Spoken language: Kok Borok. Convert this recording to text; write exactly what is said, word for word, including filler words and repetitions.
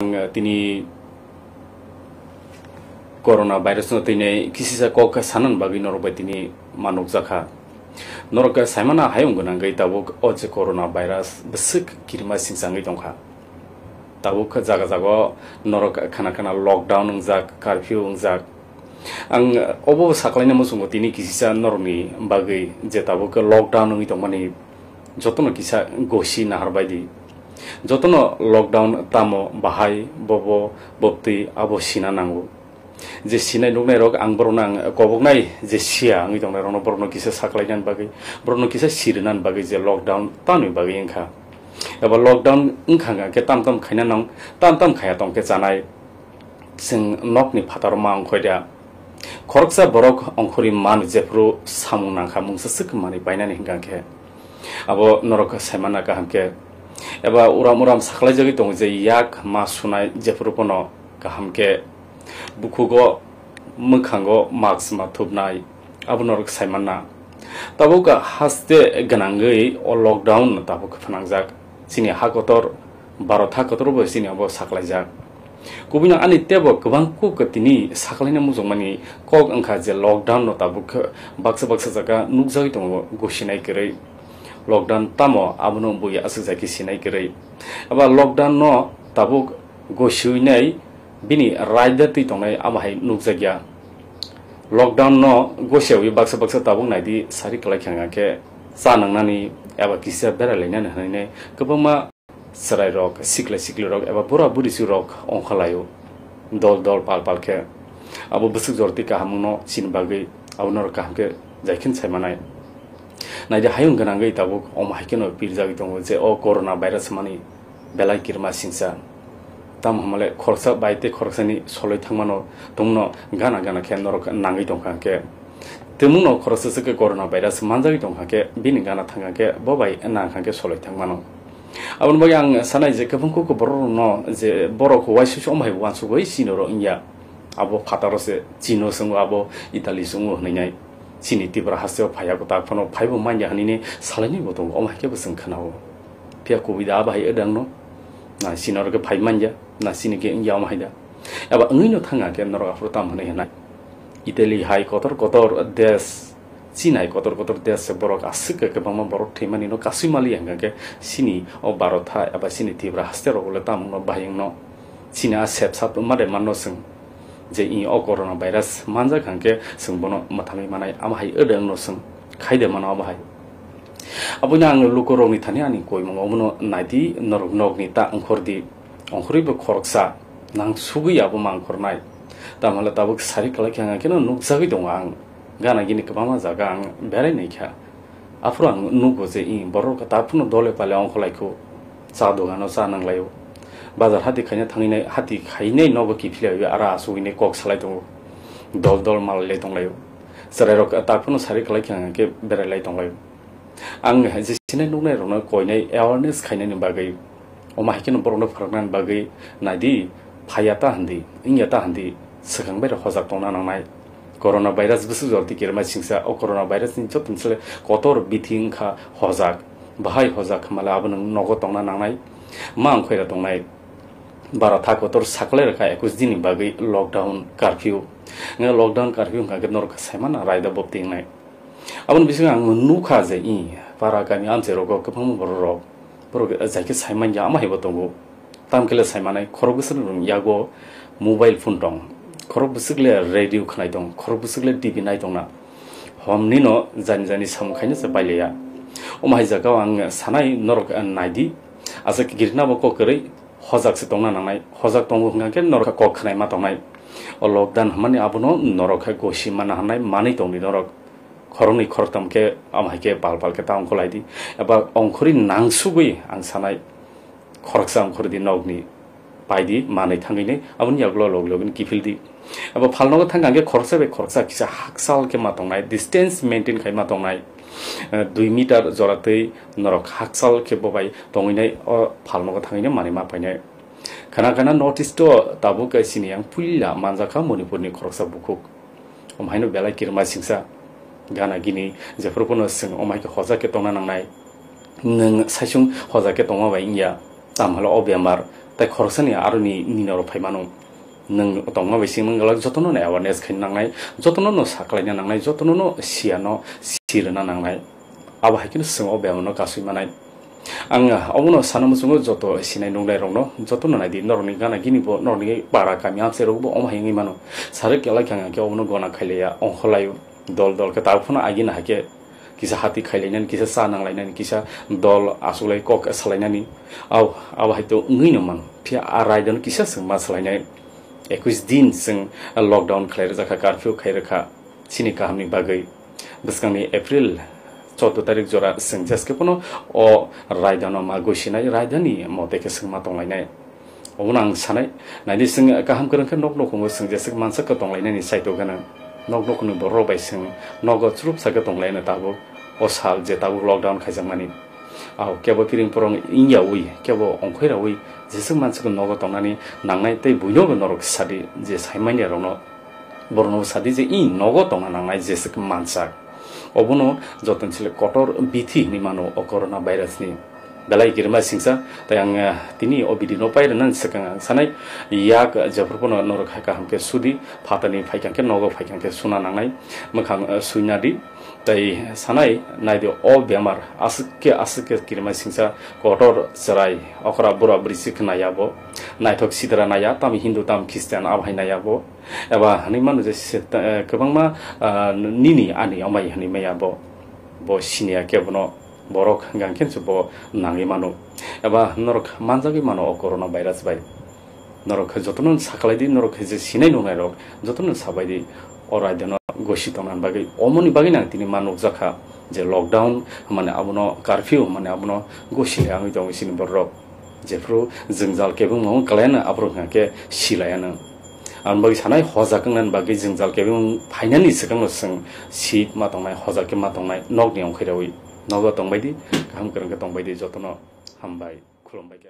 Ang, eh, tini corona virus no tini kisisa kok sanani bagwi norok bai tini manukjakha. Norok saimana hayung gwnangwi tabuk o je corona virus bwswk kirima singsa wngwi tongkha. Tabuk jaga jaga o norok khana khana lockdown wngjak, curfew wngjak. Ang obo saklaina muchungo tini kisisa norokni bagwi je tabuk lockdown wngwi tongmani jotono kisa gosi nahar bai di. Jotono lockdown tamo bahai bobo bobtwi abo sina nango. Je sinai nuknai rok ang borokno ang koboknai je siya wngwi tongnai rokno borokno kisa saklainani bagwi, borokno kisa sirinani bagwi je lockdown tamni bagwi wngkha. Eba lockdown wngkha hwnkha khe tam tam khaina nang, tam tam khaya tong khe chanai. Chwng nokni phataro ma ongkhoi da. Khoroksa borok ongkhorwi mano jephuru samung nangkha mungsa swk manwi painani hwnkha khe. Abo norok saimana kaham khe. Eba uram uram saklaijagwi tongo je yak ma sunai jephuru pono kaham khe. Bukhugo mwkhango mask ma thupnai. Abo norok saimanna. Tabuk haste gwnangwi o lockdown no tabuk phnangjak. Chini ha kotor, Bharat ha kotor bo chini abo saklaijak. Kubui no ani tebo kwbang kuk tini saklaina muchungmani kok wngkha je lockdown no tabuk baksa baksa jaga nukjagwi tongo gosinai kwrwi. Lockdown tamo abono bui aswk jai khe sinai kwrwi. Aba lockdown no tabuk gosiwinai bini raida twi tongnai abo hai nukjakya. Lockdown no gosiyawi baksa baksa tabuk naidi sari kwlai kha hwnkha khe cha nangnani eba kisa berai lainani hwnwi kwbangma chwrai rok, sikla sikli rok eba bura buri si rok ongkha laio dol dol pal pal khe. Abo bwswk jor twi kaham wngno chini bagwi abo norok kaham khe jai khe sai manai. Naidi hayung gwnangwi tabuk omo hai kheno pirjagwi tongo je o corona virus mani belai kirima singsa. Tamo hwnmale khoroksa bai tei khoroksani soloi thangmano tongno gana gana khe norok nangwi tongkha hwnkhe. Twmungno khoroksa se khe corona virus manjagwi tongkha khe bini gana thangkha khe bo bai nangkha khe soloi thangmano. Aboni bagwi ang sanai je kwbang kuk borok rokno je borok uaisusu omo hai uansugwi chini oro wngya. Abo phataro se chino swngo abo Italy swngo hwnwi nai. Chini Tripura hasteo phaiya kwtal phano phaibo manya hwnwi salaini bo tongo omo hai khe bo chwng khwnao. Phiya kubui da bahai wdangno, na sinoro khe phai manya, na sini khe wngya omo hai da. Eba wngwino thanga khe norok aphuru tamo hwnwi hwnai. Italy hai kotor kotor desh, China hai kotor kotor desh se borok aswk khe kwbangma borok thwimani no kasui mali hwnkha khe sini o Bharat ha eba sini Tripura haste rok le tamo no bahai wngno. Chini a sep sap ma de manno chwng. Je i o corona virus manjak hwnkhe chwng bono mwthangwi manai amo hai wdwng no chwng khai de mano amo hai. Aboino ang lukurokni thani ani koimung omono naidi norok nokni ta ongkhordi. Ongkhorwibo khoroksa nang sugwi abo ma ongkhornai. Tamhala tabuk sari kwlai khe hwnkhe no nukjagwi tongo ang. Gana gini kwbangma jaga ang berai naikha. Aphuru ang nugo je i borok ta phano dole pale ongkhorlaikho. Cha dogano cha nanglaio. Bazar hati khaina thangwi nai, hati khainai nogo kiphilaiwi ara asugwi nai kok salai tongo. Dol dol malailai tonglaio. Chwrairok ta phano sari kwlai khe hwnkhe berailai tonglaio. Ang je sinai nuknai rokno koinai awareness khainani bagwi, omo hai kheno borokno phwrwngnani bagwi naidi, phaiya ta hwndi, wngya ta hwndi, swkang bai rok hojak tongna nangnai. Corona virus bwswk jor twi kirima singsa, o corona virus ni joto ni sle kotor bithi wngkha hojak, bahai hojak hwnmale abo nwng nogo tongna nangnai, ma wngkhoi ra tongnai. Baro tha kotor saklai rwkha ekus din ni bagwi lockdown curfew. Nga lockdown curfew wngkha khe norok sai mano raida bopti wngnai. Aboni bisingo ang nukha je i para kami amchai rogo kwbangma borok rok borok jaikhe sai manya ama haibo tongo. Tamkhe le sai manai khorok bwswk ni yago mobile phone tong, khorok bwswk le radio khwnai tong, khorok bwswk le T V nai tongna. Hom nino jani jani samung khaina se pailiya. Omo hai jagao ang sanai norok naidi. Aswk girina bo kok kwrwi hojak se tongna nangnai. Hojak tongo hwnkha khe norok kok khwnai ma tongnai. O lockdown hwnmani abono norok khe gosi mana hwnai manwi tongdi norok. Khoroknwi khoroktham khe amo hai khe pal pal khe ta ongkhorlai di. Eba ongkhorwi nangsugwi ang sanai khoroksa ongkhordi nokni paidi manwi thangwi nai aboni yagulo log login kiphil di. Eba phalnogo thang khe khoroksa bai khoroksa kisa haksal khe ma tongnai, distance maintain khai ma tongnai. Eh, dui meter jora twi norok haksal khe bo bai tongwi nai o phalnogo thangwi nai manwi ma painai. Khana khana North East o tabuk sini yang puila manjakha Manipur ni khoroksa bukhuk. Omo haino belai kirima singsa gana gini jephuru phano chwng omo hai khe hojak khe tongna nangnai. Nwng saisung hojak khe tongma bai wngya, tamhalo o bemar Tai khoroksani aroni nini oro phai mano. Nwng tongma bai simi wngkha jotono no awareness khaina nangnai, jotono no saklaina nangnai, jotono no siya no sirwna nangnai. Abo hai kheno chwng o bemar no kasui manai. Ang obono sana muchungo joto sinai nungnai rokno jotono naidi, norokni gana gini bo, norokni para kami amchai rok bo omo hai wngwi mano. Sari kelai khe ang khe obono gona khailaiya, ongkhorlaio. Dol dol khe tabuk phano agini hai khe kisa hati khailainani, kisa cha nanglainani, kisa dol achuklai kok salainani. Au, abo hai to wngwi no mano. Phiya a raidano kisa chwng ma salainai. Ekwis din chwng lockdown khlai rwjak kha, curfew khai rwkha. Chini kahamni bagwi bwskangni April chordo tarik jora chwng jeskhe phano o raidano ma gosinai, raidani mote khe chwng ma tonglainai. Obono ang sanai, naidi chwng kaham kwrwng khe nok nukhungo chwng jeswk mansak khe tonglainani saito gwnang. Nok nukhungni borok rok bai chwng nogo chwrupsa khe tonglaino tabuk o sal je tabuk lockdown khaijakmani. Au kebo piring porong wngyaui, kebo ongkhoi raui jeswk mansak nogo tongnani nangnai tei buino norok sadi je saimanya rokno. Borokno sadi je i nogo tongna nangnai jeswk mansak. Obono jotono chwle kotor bithi hinwi mano o corona virus ni. Belai kirima singsa, tai ang, eh, tini o video no pai rwnani swkang ang sanai, yak jephru phano norok hai kaham khe sudi, phatani phaikang khe nogo phaikang khe suna nangnai, mwkhang, eh, suina di. Tai sanai naidi o bemar aswk khe aswk khe kirima singsa kotor chwrai okra bura bwrwi se khna ya bo, naithok sidra naya, tamo Hindu tamo Christian abo hai naya bo. Eba hinwi mano je se, eh, kwbangma, ah, nini ani amai hinwi maya bo, bo siniya khe bono borok hwnkha khe se bo nangwi mano. Eba norok manjagwi mano o corona virus bai. Norok khe jotono saklai di, norok khe je sinai nungnai rok jotono sabai di, o raidano gosi tongna bagwi. Omoni bagwi nang tini ma nukjakha je lockdown mane abono curfew mane abono gosi le angwi tongo sini borok. Jephru jwngjal kebengmung kwlaino aphuru hwnkha khe silaiyano. Aboni bagwi sanai hojak wngnani bagwi jwngjal kebengmung phainani swkangno chwng seat ma tongnai, hojak khe ma tongnai, nokni ongkhiraui nogo tongbai di, kaham kwrwng khe tongbai di jotono. Hambai, khulumbai khe.